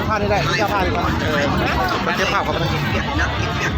ພານີ້ໄດ້ ເຈົ້າພານີ້ກ່ອນ ເອີ ມາເກັບພາບກ່ອນ.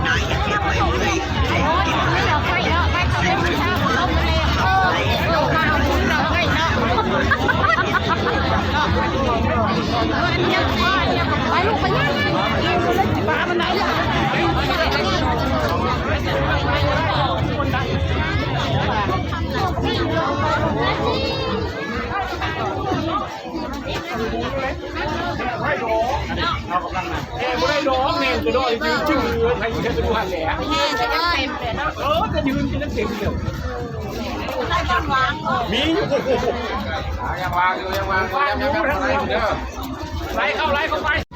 ແມ່ບໍ່ໄດ້ດອກ ແມ່ນກະດອກ ຢືນຈື່ໃຜເຮັດຢູ່ຫັ້ນແຫຼະ ແມ່ຈະເຕັມເລີຍເນາະ ເອີ ຈະຢືນຈະເຕັມເລີຍ ມີຢູ່ ຍັງວາງຢູ່ ຍັງວາງຢູ່ ຍັງວາງຢູ່ ໄລ່ເຂົ້າ ໄລ່ເຂົ້າໄປ.